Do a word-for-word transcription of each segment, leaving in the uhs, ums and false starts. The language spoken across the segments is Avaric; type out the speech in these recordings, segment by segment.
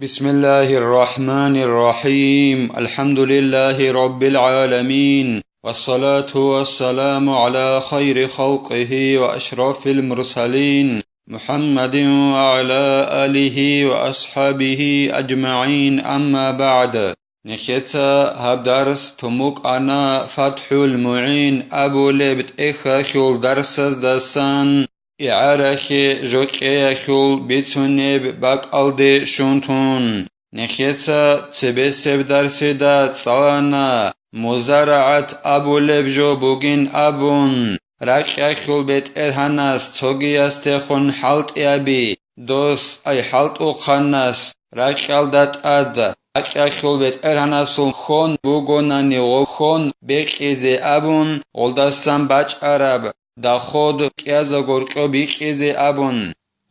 بسم الله الرحمن الرحيم. الحمد لله رب العالمين. والصلاة والسلام على خير خلقه وأشرف المرسلين محمد وعلى آله وأصحابه أجمعين. أما بعد. Нехеца гьаб дарс тун букӀана ФатхӀул МугӀин абулеб тӀехьалъул дарсаздасан, игӀарахье жокьеялъул бицунеб бакӀалде щун тун. Нехеца цебесеб дарсида цӀалана, музарагӀат абулеб жо бугин абун, ракьалъул бетӀергьанас цогиясдехун хӀалтӀи аби, дос, ай хӀалтӀухъанас, ракьалда тӀад, ракьалъул бетӀергьанасул хьон бугонани гъоб хьон бекьизе абун, гъолдасан бачӀараб доход кӀиязда гьоркьоб бикьизе абун,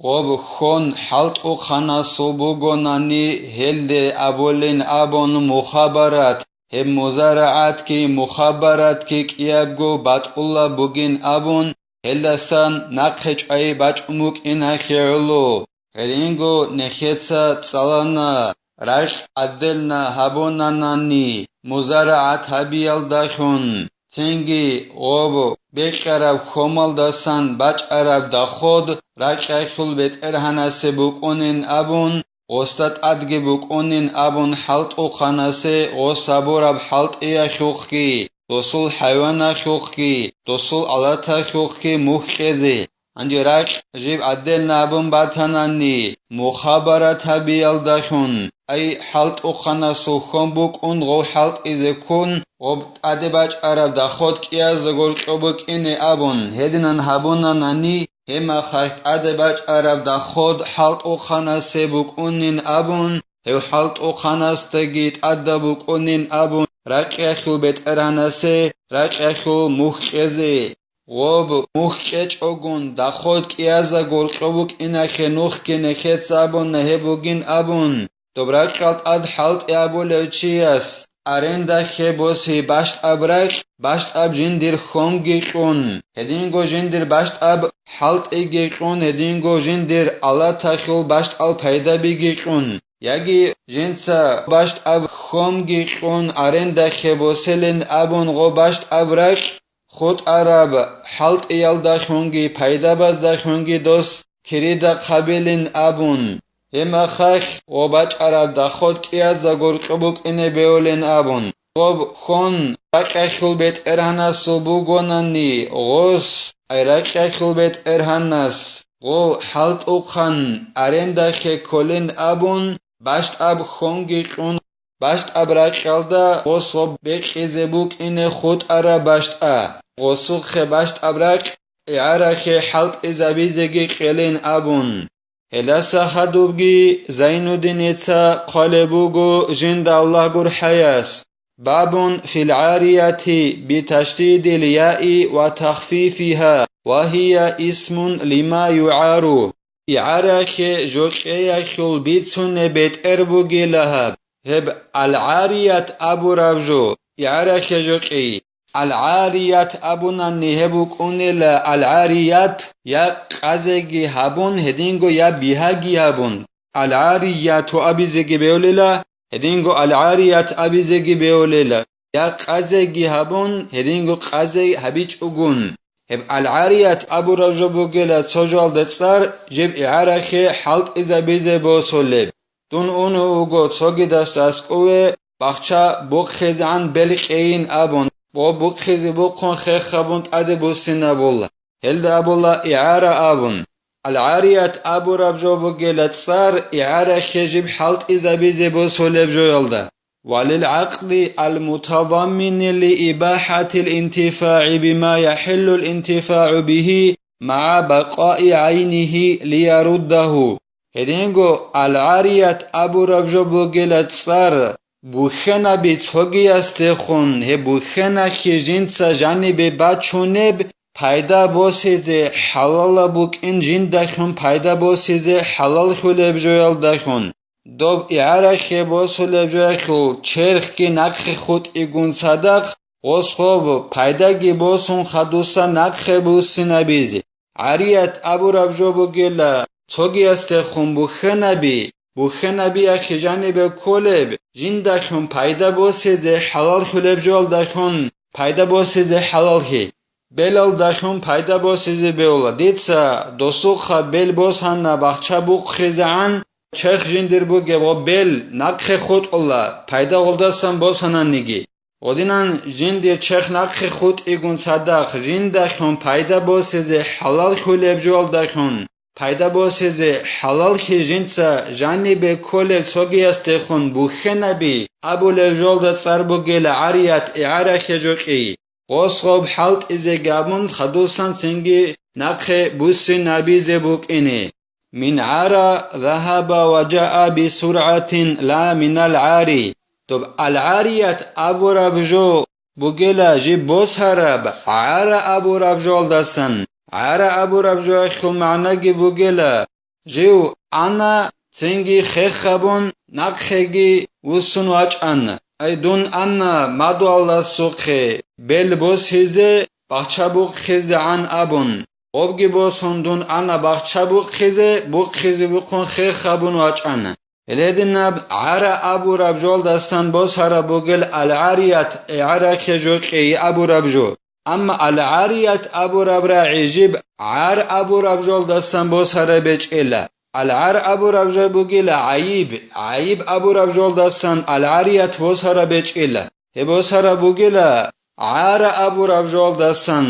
гъоб хьон хӀалтӀухъанасул бугонани гьелде абулин абун мухабарат, гьеб музарагӀатги мухабаратги кӀиябго батӀулаб бугин абун, гьелдасан нахъе чӀвай бачӀун букӀиналъе гӀоло. Гьединго нехеца цӀалана, ракь гӀадделна гьабунанани музарагӀат гьабиялдалъун, цинги гъоб бекьараб хьомалдасан бачӀараб доход ракьалъул бетӀергьанасе букӀунин абун, гъосда тӀадги букӀунин абун хӀалтӀухъанасе гъос гьабураб хӀалтӀиялъухъги, досул хӀайваналъухъги, досул алаталъухъги мухь кьезе. Гьанже ракь жиб гӀадделна абун батанани, мухабарат гьабиялдалъун, ай хӀалтӀухъанасул хьон букӀун гъов хӀалтӀизе ккун, гъоб тӀаде бачӀараб доход кӀиязда гьоркьоб букӀине абун, гьединан гьабунанани, гьеб мехалъ тӀаде бачӀараб доход хӀалтӀухъанасе букӀунин абун, гьев хӀалтӀухъанасдаги тӀадаб букӀунин абун, ракьалъул бетӀергьанасе ракьалъул мухь кьезе. Гъоб мухь кьечӀогун, доход кӀиязда гьоркьоб букӀиналъе нухги нехеца абуна гьеб бугин абун, доб ракьал тӀад хӀалтӀи абулев чияс арендахье босе бащтӀаб ракь, бащтӀаб жиндир хьонги кьун, гьединго жиндир бащтӀаб хӀалтӀиги кьун, гьединго жиндир алаталъул бащтӀал пайдабиги кьун, яги жинца бащтӀаб хьонги кьун арендахье боселин абун гъо бащтӀаб ракь, хутӀараб хӀалтӀиялдалъунги пайдабаздалъунги дос кирида хъабилин абун, гьеб мехалъ гъо бачӀараб доход кӀиязда гьоркьоб букӀине бегьулин абун, гъоб хьон ракьалъул бетӀергьанасул бугонани гъос, ай ракьалъул бетӀергьанас, гъо хӀалтӀухъан арендахье кколин абун, бащтӀаб хьонги кьун, бащтӀаб ракьалда гъос гъоб бекьизе букӀине хутӀараб бащтӀа, гъосухъе бащтӀаб ракь игӀарахье хӀалтӀизабизеги кьелин абун. Гьелдаса хадубги Зайнуддиница хъвалеб буго жинда Аллагь гурхӀаяс: باب في العارية بتشديد الياء وتخفيفها، وهي اسم لما يعار. ИгӀарахье жокьеялъул бицунеб бетӀер бугила гьаб. Гьеб алгӀарият абураб жо, игӀарахье жокьи. АлгӀарият абунани гьеб букӀунела алгӀарият, я къазеги гьабун, гьединго я бигьаги гьабун. АлгӀарияту абизеги бегьулела, гьединго алгӀарият абизеги бегьулела, я къазеги гьабун, гьединго къазе гьабичӀогун. Гьеб алгӀарият абураб жо бугела цо жоялда цӀар, жеб игӀарахье хӀалтӀизабизе босулеб. Дун унев вуго цогидас аскӀове, бахча бухъизегӀан белкъейин абун, ва бухъизе бухъун хех гьабун тӀаде буссинабула. Гьелда абула игӀара абун. АлгӀарият абураб жо бугела цӀар игӀарахье жиб хӀалтӀизабизе босулеб жоялда. وللعقد المتضمن لإباحة الانتفاع بما يحل الانتفاع به مع بقاء عينه ليرده. Гьединго алгӀарият абураб жо бугела цӀар, бухьенаби цогиясдехун, гьеб бухьенахье жинца жанибе бачунеб пайда босизе хӀалалаб букӀин жиндалъун пайда босизе хӀалаллъулеб жоялдалъун. Доб игӀарахье босулеб жоялъул черхги нахъе хутӀигун цадахъ, гъос гъоб пайдаги босун хадуса нахъе буссинабизе. ГӀарият абураб жо бугела цогиясдехун бухьенаби, бухьенаби яхъе жанибе кколеб, жиндалъун пайда босизе хӀалаллъулеб жоялдалъун пайда босизе хӀалаллъи, белалдалъун пайда босизе беула. Дица досухъа бел босана бахча бухъизегӀан, черх жиндир бугеб гъо бел нахъе хутӀула, пайда гъолдасан босананиги. Гъодинан жиндир черх нахъе хутӀигун цадахъ жиндалъун пайда босизе хӀалаллъулеб жоялдалъун пайда босизе хӀалаллъи жинца жанибе кколеб цогиясдехун бухьенаби абулеб жоялда цӀар бугела гӀарият, игӀарахъе жокьи. Гъос гъоб хӀалтӀизеги абун хадусан цинги нахъе буссинабизе букӀине. Мин гӀара загьаба ва жаа бисургӀатин ла минал гӀари. Доб алгӀарият абураб жо бугела жиб босараб гӀара абураб жоялдасан. ГӀара абураб жоялъул магӀнаги бугела, жив ана, цинги хех гьабун, нахъеги вуссун вачӀана. Ай, дун ана мадугьалдасухъе бел босизе, бахча бухъизегӀан абун. Гъобги босун дун ана бахча бухъизе, бухъизе бухъун хех гьабун вачӀана. Гьединаб гӀара абураб жоялдасан босараб бугел алгӀарият, игӀарахъе жокьи абураб жо. Амма алгӀарият абураб рагӀи жиб гӀар абураб жоялдасан босараб гьечӀила. АлгӀар абураб жо бугила гӀайиб, гӀайиб абураб жоялдасан алгӀарият босараб гьечӀила. Гьеб босараб бугила гӀара абураб жоялдасан,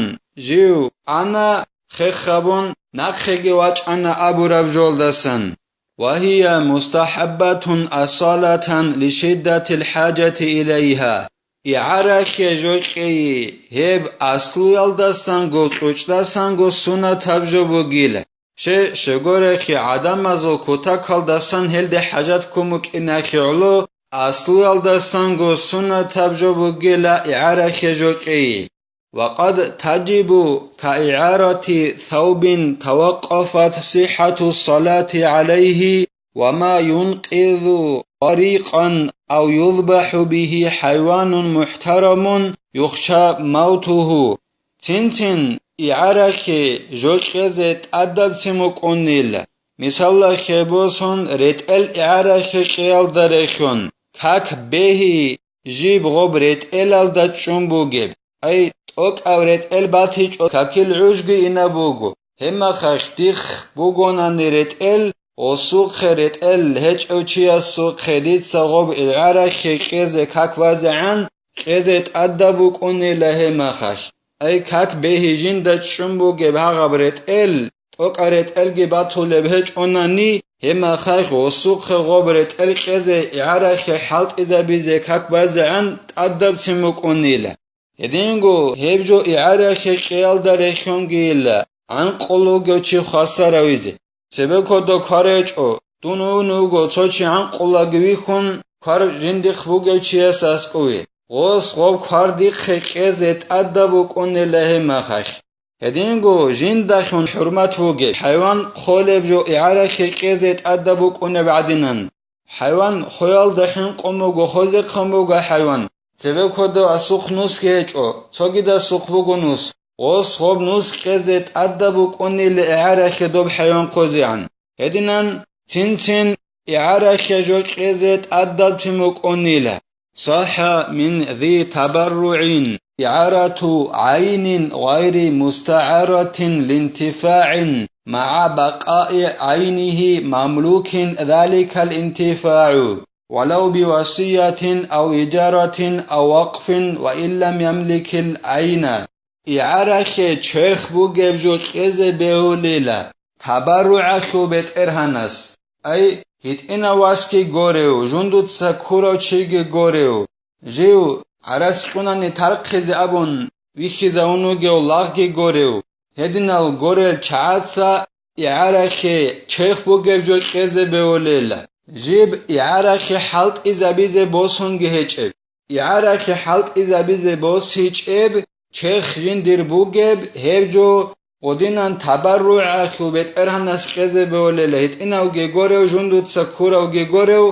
жив ана хех гьабун, нахъеги вачӀана абураб жоялдасан. Ва гьия мустахӀаббатун асалатан лишиддатил хӀажати илайгьа. ИгӀарахъе жокьи гьеб аслуялдасанго, кьучӀдасанго сунатаб жо бугила. Ще-, щегорехъе гӀадамазул кутакалдасан гьелде хӀажат ккун букӀинахъе гӀоло, аслуялдасанго сунатаб жо бугила игӀарахъе жокьи. Ва къад таджибу ка игӀарати саубин таваккъафат сихӀату салати гӀалайгьи ва ма юнкъизу гъарикъан ав юзбахӀу бигьи хӀайванун мухӀтарамун юхша мавтугьу. Цин-цин игӀарахъе жокьезе тӀадабцин букӀунила. Мисалалъе босун, ретӀел игӀарахъе кьеялда рехьун, как бегьи жиб гъоб ретӀелалда чӀун бугеб. Ай, тӀокӀаб ретӀел батичӀо какил гӀужги инаб буго. Гьебмахалъ дихъ бугонани ретӀел, гъосухъе ретӀел гьечӀев чиясухъе дица гъоб игӀарахъе кьезе как базегӀан, кьезе тӀадаб букӀунила гьебмахалъ. Ай, как бегьи жинда чӀун бугеб гьагъаб ретӀел, тӀокӀа ретӀелги батулеб гьечӀонани, гьебмахалъ гъосухъе гъоб ретӀел кьезе игӀарахъе хӀалтӀизабизе как базегӀан тӀадабцин букӀунила. Гьединго гьеб жо игӀарахъе кьеялда рехьунгийила гӀанкъулав вугев чи хвасар гьавизе. Цебе кодо квар гьечӀо, дун вуго цо чи гӀанкъулаги вихьун, квар жиндихъ бугев чияс аскӀове. Гъос гъоб квар дихъе кьезе тӀадаб букӀунила гьебмахалъ. Гьединго жиндалъун хӀурмат бугеб хӀайван хъолеб жо игӀарахъе кьезе тӀадаб букӀунеб гӀадинан. ХӀайван хвеялда хӀинкъун буго, хвезехъан буго хӀайван. Цебе кодо асухъ нусги гьечӀо, цогидасухъ буго нус. Гъос гъоб нус кьезе тӀадаб букӀунила игӀарахъе доб хӀайван хвезегӀан. Гьединан цин-цин игӀарахъе жо кьезе тӀадабцин букӀунила. صح من ذي تبرع إعارة عين غير مستعارة لانتفاع مع بقاء عينه مملوك ذلك الانتفاع ولو بوصية أو إجارة أو وقف وإن لم يملك العين. ИгӀарахъе черх бугеб жо кьезе бегьулила, табарругӀалъул бетӀергьанас, ай, гьитӀинав васги горев, жундуца ккурав чиги горев, жив гӀарац кьунани тархъизе абун вихьизавун вугев лагъги горев, гьединал горел чагӀаца игӀарахъе черх бугеб жо кьезе бегьулила, жиб игӀарахъе хӀалтӀизабизе босунги гьечӀеб. ИгӀарахъе хӀалтӀизабизе босичӀеб, черх жиндир бугеб, гьеб жо гъодинан табарругӀалъул бетӀергьанас кьезе бегьулела, гьитӀинавги горев, жундуца ккуравги горев,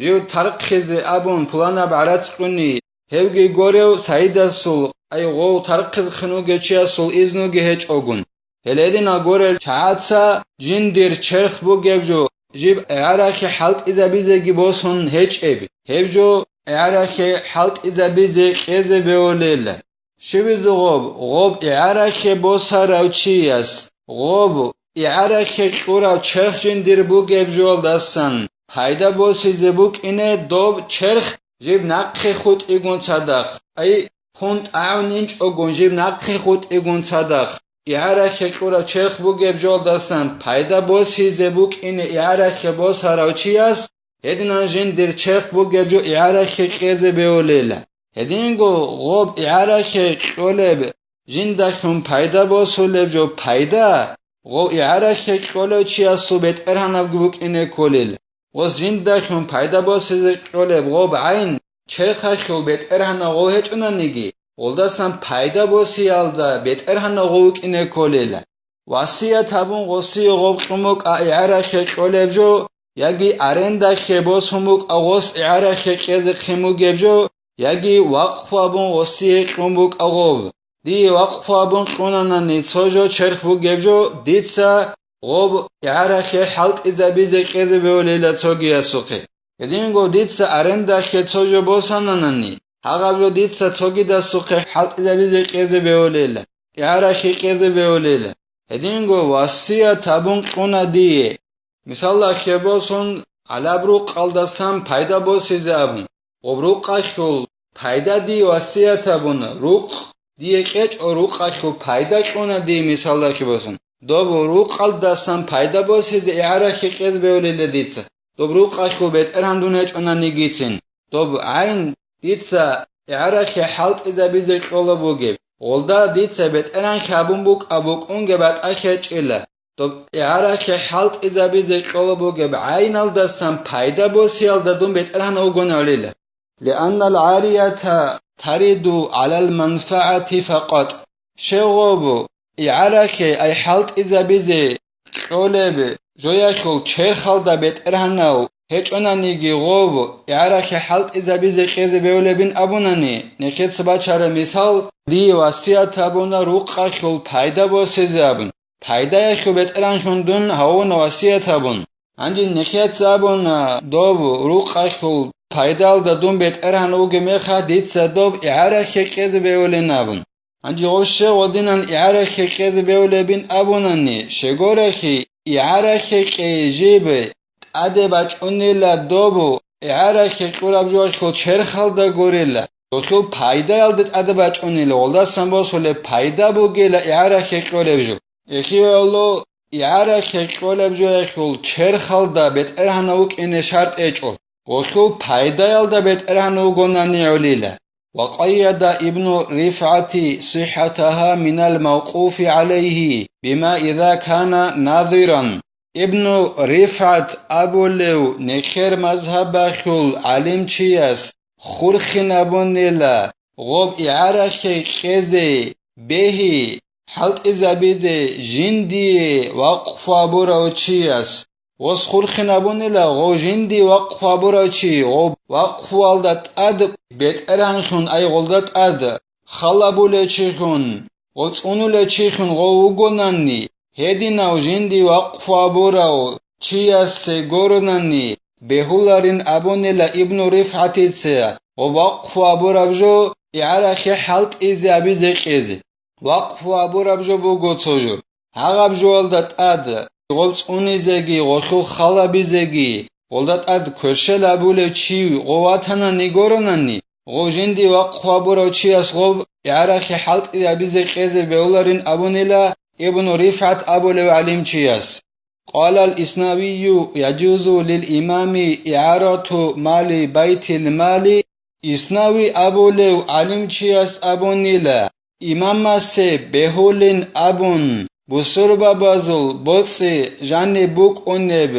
жив тархъизе абун пуланаб гӀарац кьуни, гьевги горев, саидасул, ай, гъов тархъизехъин вугев чиясул изнуги гьечӀогун. Гьеле гьединал горел чагӀаца жиндир черх бугеб жо жиб игӀарахъе хӀалтӀизабизеги босун гьечӀеб, гьеб жо игӀарахъе хӀалтӀизабизе кьезе бегьулел. Щибизе гъоб, гъоб игӀарахъе босарав чияс, гъоб игӀарахъе кьурав черх жиндир бугеб жоялдасан пайда босизе букӀине доб черх жиб нахъе хутӀигун цадахъ, ай, хун тӀагӀун инчӀогун жиб нахъе хутӀигун цадахъ, игӀарахъе кьурав черх бугеб жоялдасан пайда босизе букӀине игӀарахъе босарав чияс, гьединан жиндир черх бугеб жо игӀарахъе кьезе бегьулел. Гьединго гъоб игӀарахъе кьолеб жиндалъун пайда босулеб жо пайда, гъов игӀарахъе кьолев чиясул бетӀергьанабги букӀине кколел. Гъос жиндалъун пайда босизе кьолеб гъоб гӀайн, черхалъул бетӀергьанав гъов гьечӀонаниги, гъолдасан пайда босиялда бетӀергьанав гъов вукӀине кколел. Васият гьабун гъосие гъоб кьун букӀа игӀарахъе кьолеб жо, яги арендахъе босун букӀа гъос игӀарахъе кьезе хъин бугеб жо, яги вакъфу гьабун гъосие кьун букӀа гъоб. Дие вакъфу гьабун кьунанани цо жо черх бугеб жо, дица гъоб игӀарахъе хӀалтӀизабизе кьезе бегьулела цогиясухъе. Гьединго дица арендахъе цо жо босананани, гьагъаб жо дица цогидасухъе хӀалтӀизабизе кьезе бегьулела, игӀарахъе кьезе бегьулела. Гьединго васият гьабун кьуна дие. Мисалда, хебосун гьалаб рукъалдасан пайда босизе абун, гъоб рукъалъул пайда дие васият гьабуна, рукъ дие кьечӀо, рукъалъул пайда кьуна дие, мисалда, хебосун. Доб рукъалдасан пайда босизе игӀарахъе кьезе бегьулела дица. Доб рукъалъул бетӀергьан дун гьечӀонанигицин, доб гӀайн дица игӀарахъе хӀалтӀизабизе кьола бугеб, гъолда дица бетӀергьанлъи гьабун букӀа букӀунге батӀа хечӀила. Доб игӀарахъе хӀалтӀизабизе кьола бугеб гӀайналдасан пайда босиялда дун бетӀергьан вугони гӀолила. Лианнал гӀарията тариду гӀалал манфагӀати факъат. Щегъобу, игӀарахъе ай хӀалтӀизабизе кьолеб жоялъул черхалда бетӀергьанав гьечӀонаниги гъов, игӀарахъе хӀалтӀизабизе кьезе бегьулебин абунани, нехеца бачара мисал, дие васият гьабуна рукъалъул пайда босизе абун. Пайдаялъул бетӀергьанлъун дун гьавуна васият гьабун. Гьанже нехеца абуна, доб рукъалъул пайдалда дун бетӀергьан вугеб мехалъ дица доб игӀарахъе кьезе бегьулин абун. Гьанже гъов щегъодинан игӀарахъе кьезе бегьулебин абунани, щегорахъе игӀарахъе кьей жиб тӀаде бачӀунила доб игӀарахъе кьураб жоялъул черхалда гурила, гъолъул пайдаялда тӀаде бачӀунила, гъолдасан босулеб пайда бугила игӀарахъе кьолеб жо. Эхиялъул игӀарахъе кьолеб жоялъул черхалда бетӀергьанав вукӀине шартӀ гьечӀо, гъолъул пайдаялда бетӀергьанав вугонани гӀолила. وقيد ابن رفعة صحتها من الموقوف عليه بما إذا كان ناظرا. Ибну РифгӀат абулев нехер мазгьабалъул гӀалимчияс хурхинабунила гъоб игӀарахъе кьезе бегьи хӀалтӀизабизе жиндие вакъфу гьабурав чияс. Гъос хурхинабунила гъов жинди вакъфу гьабурав чи, гъов вакъфуялда тӀад бетӀергьанлъун, ай гъолда тӀад халабулев чихун, гъов цӀунулев чихун гъов вугонанни, гьединав жинди вакъфу гьабурав чиясе горунанни бегьуларин абунила Ибну РифгӀатица, гъов вакъфу гьабураб жо игӀарахъе хӀалтӀизе абизе кьезе. Вакъфу гьабураб жо буго цо жо. Гьагъаб жоялда тӀад гъоб цӀунизеги, гъолъул халабизеги, гъолда тӀад кверщел абулев чи гъов ватанани горонани, гъов жинди вакъфу гьабурав чияс гъоб игӀарахъе хӀалтӀи абизе кьезе бегьуларин абунила Ибну РифгӀат абулев гӀалимчияс. قال الإسناوي: يجوز للإمام إعارة مال بيت المال. Иснави абулев гӀалимчияс абунила, имамасе бегьулин абун, бусурбабазул боцӀи жаниб букӀунеб,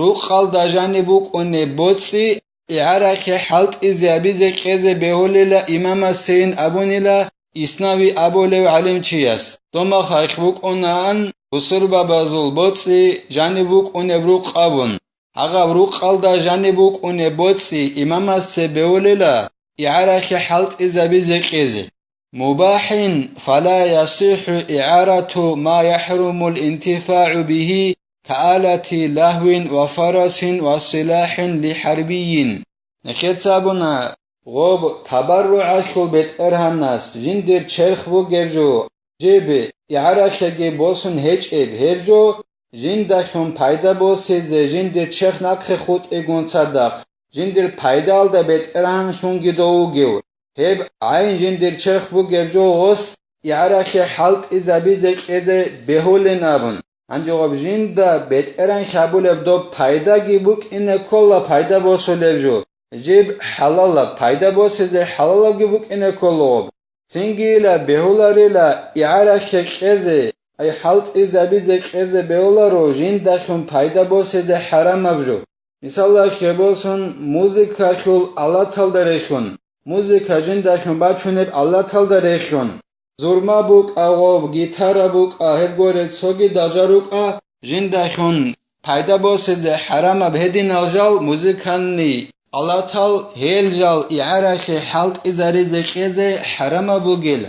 рукъалда жаниб букӀунеб боцӀи игӀарахъе хӀалтӀизе абизе кьезе бегьулила имамасейин абунила Иснави абулев гӀалимчияс. Дома хайх букӀунаан бусурбабазул боцӀи жаниб букӀунеб рукъ абун. Гьагъаб рукъалда жаниб букӀунеб боцӀи имамасде бегьулила игӀарахъе хӀалтӀизабизе кьезе. مباح فلا يصح إعارة ما يحرم الانتفاع به كآلة لهو وفرس وسلاح لحربي. Нехеца абуна, гъоб табарругӀалъул бетӀергьанас жиндир черх бугеб жо, жиб игӀарахъеги босун гьечӀеб гьеб жо, жиндалъун пайда босизе жиндир черх нахъе хутӀигун цадахъ, жиндир пайдалда бетӀергьанлъунги дов вугев, гьеб гӀайн жиндир черх бугеб жо гъос игӀарахъе хӀалтӀизабизе кьезе бегьулин абун. Гьанже гъоб жинда бетӀеран хьабулеб доб пайдаги букӀине ккола пайда босулеб жо, жиб хӀалалаб пайда босизе хӀалалабги букӀине ккола гъоб. Цингийила бегьуларила игӀарахъе кьезе, ай хӀалтӀизабизе кьезе бегьуларо жиндалъун пайда босизе хӀарамаб жо. Мисалалъе босун, музыкалъул алаталда рехун, музыка жиндалъун бачунеб алаталда рехун, зурма букӀа гъоб, гитара букӀа, гьеб горе цоги дажа рукӀа, жиндалъун пайда босизе хӀарамаб гьединал жал музыкальный алатал, гьел жал игӀарахъе хӀалтӀизаризе кьезе хӀарамаб бугел.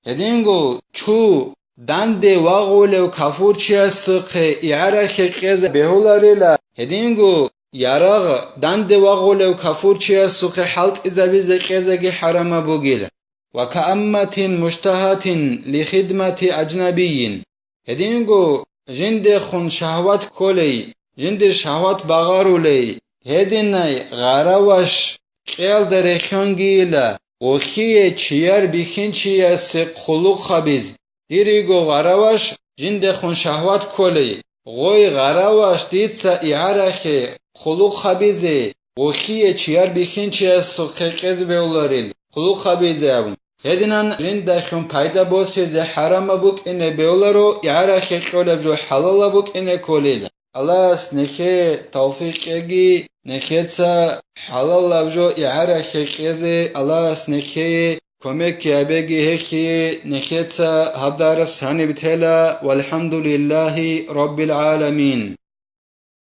Гьединго чу данде вагъулев кафурчиясухъе игӀарахъе кьезе бегьуларила, гьединго ярагъ данде вагъулев кафурчиясухъе хӀалтӀизабизе кьезеги хӀарамаб бугел. وكأمة مشتهاة لخدمة أجنبي. Гьединго жиндехун шагьват кколей, жиндир шагьват багъарулей, гьединай гъараваш кьеялда рехьонгийила, вохие чияр бихьинчиясе хъулухъ гьабиз, дирго гъараваш жиндехун шагьват кколей, гъой гъараваш дица игӀарахъе хъулухъ гьабизе, вохие чияр бихьинчиясухъе кьезе бегьуларил, хъулухъ гьабизе абун. Гьединан жиндалъун пайда босизе хӀарамаб букӀине бегьуларо, игӀарахъе кьолеб жо хӀалалаб букӀине кколел. Аллагьас нехее тавфикъ кьеги, нехеца хӀалалаб жо игӀарахъе кьезе Аллагьас нехее кумекги гьабеги гьехие, нехеца гьаб дарс гьаниб тела, валхӀамдулиллагьи раббил гӀаламин.